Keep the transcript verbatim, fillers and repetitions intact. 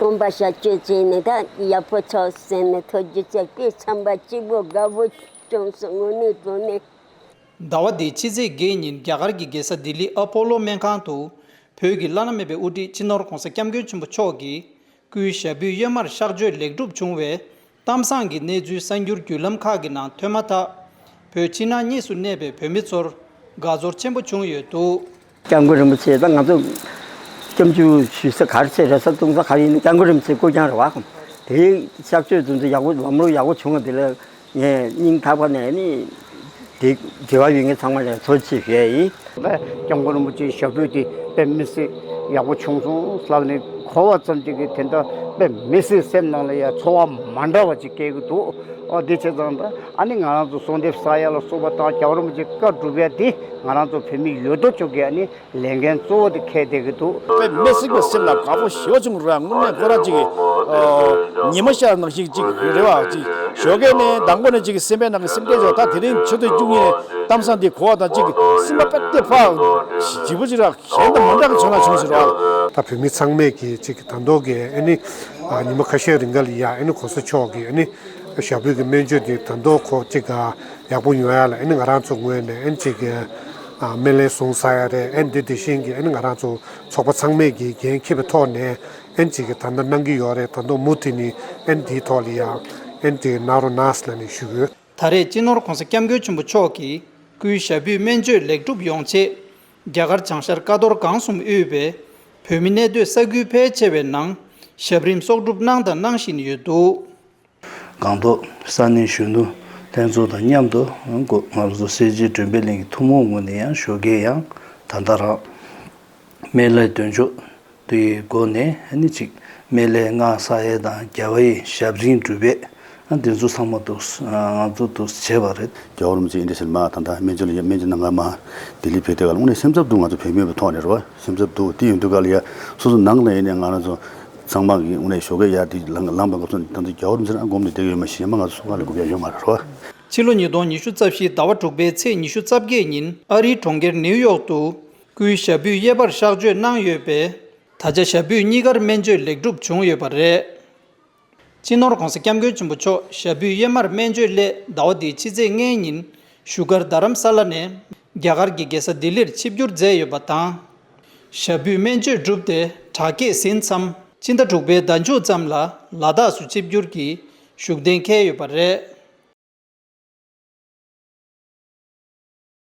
གོམ་པ་བྱ་སྤྱོད་བྱས་ནས་ད་ཡག་པོ་ཆགས་ཟེར་ནས་ཐུགས་རྗེ་ཆེ། དཔེ་ཚན་པ་གཅིག་པོ་དགའ་པོ་བྱུང་སོང་། དངོས་གནས་དྲང་གནས། ཟླ་བ་འདིའི་ཕྱི་ཚེས་བརྒྱད་ཉིན་རྒྱ་གར་གྱི་རྒྱལ་ས་ལྡི་ལི་ཨ་པོ་ལོ་སྨན་ཁང་དུ་བོད་ཀྱི་བླ་ན་མེད་པའི་དབུ་ཁྲིད་སྤྱི་ནོར་༧གོང་ས་༧སྐྱབས་མགོན་ཆེན་པོ་མཆོག་གིས་སྐུའི་ཞབས་པུས་གཡོན་མར་གཤག་བཅོས་ལེགས་གྲུབ་བྱུང་བའི་གཏམ་བཟང་གི་གནས་ཚུལ་གསར་འགྱུར་བརྒྱུད་ལམ་ཁག་གི་ནང་ཐོན་མ་ཐག་བོད་ཕྱི་ནང་གཉིས་སུ་གནས་པའི་བོད་མི་ཚོར་དགའ་ཚོར་ཆེན་པོ་བྱུང་ཡོད་འདུག། སྐྱབས་མགོན་རིན་པོ་ཆེ་ད་ང་ཚོ་སྐྱབས་འཇུག་ཞུ་ས་ག་རེ་བྱས་རེད་ས་གཏོང་ས་ག་རེ་ཡིན་ན་སྐྱབས་མགོན་རིན་པོ་ཆེ་སྐུ་རྐྱང་རེད་བ། དེའི་གཤག་བཅོས་དེ་ཚོ་ཡག་པོ་ལམ་ལུགས་ཡག་པོ་བྱུང་བ་དེ་ལ་ངས་སྙིང་ཐག་པ་ནས་ནི་དེ་འབྲེལ་བ་ཡོད་མཁན་ཚང་མ་ལ་ཐུགས་རྗེ་ཆེ་ཞུ་ཡ་ཡིན། སྐྱབས་མགོན་རིན་པོ་ཆེའི་ཞབས་པུས་དེ་དཔེ་མི་སྲིད་ཡག་པོ་བྱུང་སོང་ལབ་ནས་གོ་བ་ཙམ་ཅིག་གིས་དེ་འདྲ་དཔེ་མི་སྲིད་སེམས་ནང་ལ་ཡ་ཚོར་བ་མ་འདྲ་བ་ཅིག་སྐྱེ་གི་འདུག། ཨོ་དེ་བྱས་ཙང་ད་ཨ་ནི་ང་རང་ཚོ་གསོལ་འདེབས་བསགས་ཡ་ལ་སོགས་པ་དང་རྒྱལ་བ་རིན་པོ་ཆེ་བཀའ་སྒྲུབ་ཡ་དེ་ང་རང་ཚོ་བོད་མི་ཡོད་དོ་ཅོག་གི་ཨ་ནི་ལས་འགན་གཙོ་བོ་དེ་འཁེལ་བསྡད་ཀྱི་འདུག། དཔེ་མི་སྲིད་པའི་སེམས་ལ་དགའ་པོ་ཞེ་པོ་བྱུང་ར། དངོས་གནས་ཁོ་རང་ཅིག་གི་ཨོ་ཉི་མ་ཤར་ནང་བཞིན་ཅིག་རེད་བ། ཅིག་ཞོགས་ཀས་ནས་མདང་དགོང་ནས་ཅིག་གི་སེམས་པའི་ནང་གི་སེམས་ཁྲལ་ཅོག་ད་དེ་རིང་ཆུ་ཚོད་བཅུ་གཉིས་ནས་གཏམ་བཟང་འདི་གོ་བ་དང་ཅིག་གི་སེམས་པ་དཔེ་དེ་ཕར་ཞི་པོ་ཅིག་ར་གཞན་དང་མ་འདྲ་གི་བྱུང་ན་བྱུང་ཟེར་བ། ད་བོད་མི་ཚང་མས་ཀྱི་ཅིག་གི་ད་མདོ་གི་ཨ་ནི་ཉི་མ་ཁ་ཤས་རིང་ག་ལ་ཡ་ཨ་ནི་གོང་ས་མཆོག་གི་ཨ་ནི་ཞབས་པུས་ཀྱི་སྨན་བཅོས་འདི་ད་མདོ་ཁོ་ཅིག་ག་ཡག་པོ་ཡོང་ཡ་ལ་ཨ་ནི་ང་རང་ཚོ་ངོས་ནས་ཨ་ནི་ཅིག་གི་ཨ་སྨན་བླའི་གསུང་ས་ཡ་རེད། ཨ་ནི་འདི་དེ་བཞིན་གྱི་ཨ་ནི་ང་རང་ཚོ་ཚོགས་པ་ཚང་མས་ཀྱི་འགན་འཁྱེར་བའི་ཐོག་ནས་ཨ་ནི་ཅིག་གི་ད་ལྟ་གནང་གི་ཡོད་རེད། ད་དུང་མུ་མཐུད་ནས་ཨ་ནི་འདིའི་ཐོག་ལ་ཡ་ཨ་ནི་ཅིག་གནང་རོགས་གནང་ཟེར་ལབ་ནས་ཞུ་གི་ཡོད། ད་རེས་སྤྱི་ནོར་༧གོང་ས་༧སྐྱབས་མགོན་ཆེན་པོ་མཆོག་གིས་སྐུའི་ཞབས་པུས་སྨན་བཅོས་ལེགས་གྲུབ་ཡོང་ཆེད་རྒྱ་གར་བྱང་ཤར་ཀ་རྡོར་སྒང་གསུམ་དབུས་པའི་བོད་མི་གནས་སྡོད་ས་ཁུལ་ཕལ་ཆེ་བའི་ནང་ཞབས་རིམ་གསོག་སྒྲུབ་གནང་དང་གནང་བཞིན་ཡོད་འདུག། སྒང་ཏོག་ས་གནས་གཞོན་ནུ་ལྷན་ཚོགས་དང་མཉམ་དུ་ང་ཚོ་སེར་བྱེས་མགྲོན་པོའི་གླིང་གི་ཐུན་མོང་ངོས་ནས་ཡང་ཞོགས་ཀས་ཡང་ད་ལྟ་རང་སྨན་བླའི་འདོན་ཆོག་དེའི་སྒོ་ནས་ཨ་ནི་ཅིག་སྨན་བླའི་སྔགས་བསགས་ཡས་དང་རྒྱལ་བ་ཡི་ཞབས་རིམ་སྒྲུབ་པས་ཨ་དེ་ཚོ་ཚང་མ་འདུག་ང་ཚོ་འདུག་བྱས་པ་རེད། རྒྱལ་བ་རིན་པོ་ཆེ་ཨིན་དྲ་ཟེར་མ་ད་ལྟ་སྨན་བཅོས་ལ་སྨན་བཅོས་གནང་ག་མ་ལྡི་ལི་ཕེབས་དུས་ག་ལ་དངོས་གནས་སེམས་འཚབ་འདུག། ང་ཚོ་བོད་མི་ཡིན་པའི་ཐོག་ནས་རེད་བ། སེམས་འཚབ་འདུག། དེ་ཡིན་དུས་ག་ལ་ཡ་སོ་སོ་ནང་ལ་ཡིན་ནའི་ང་རང་ཚོ་ཚང་མ་གི་དངོས་གནས་ཞོགས་ཀས་ཡར་དེ་ལངས་ལངས་པའི་སྐབས་སུ་ད་ཚོ་རྒྱལ་བ་རིན་པོ་ཆེ་རང་སྒོམ་དེ་བསྡད་ཡོད་མ་ཤེས་མ་ང་ཚོ་སུ་ག་ལ་སྒུག་ཡ་ཡོད་མ་རེད་བ། ཕྱི་ལོ་ཉིས་སྟོང་ཉི་ཤུ་རྩ་བཞི་ཟླ་བ་དྲུག་པའི་ཚེས་ཉི་ཤུ་རྩ་བརྒྱད་ཉིན་ཨ་རིའི་གྲོང་ཁྱེར་ནིའུ་ཡོག་ཏུ་སྐུའི་ཞབས་པུས་གཡས་པར་གཤག་བཅོས་གནང་ཡོད་པས་ད་ཆ་ཞབས་པུས་གཉིས་ཀར་སྨན་བཅོས་ལེགས་གྲུབ་བྱུང་ཡོད་པ་རེད། སྤྱི་ནོར་༧གོང་ས་༧སྐྱབས་མགོན་ཆེན་པོ་མཆོག་ཞབས་པུས་གཡོན་མར་སྨན་བཅོས་སླད་ཟླ་བ་འདིའི་ཕྱི་ཚེས་ལྔའི་ཉིན་བཞུགས་སྒར་རྡ་རམ་ས་ལ་ནས་རྒྱ་གར་གྱི་རྒྱལ་ས་ལྡི་ལིར་ཆིབས་བསྒྱུར་མཛད་ཡོད་པ་དང་། ཞབས་པུས་སྨན་བཅོས་གྲུབ་སྟེ་དྲག་སྐྱེད་ཟིན་མཚམས་ཕྱི་ཟླ་དྲུག་པའི་ཟླ་མཇུག་ཙམ་ལ་ལ་དྭགས་སུ་ཆིབས་བསྒྱུར་གྱིས་བཞུགས་གདན་འཁེལ་ཡོད་པ་རེད།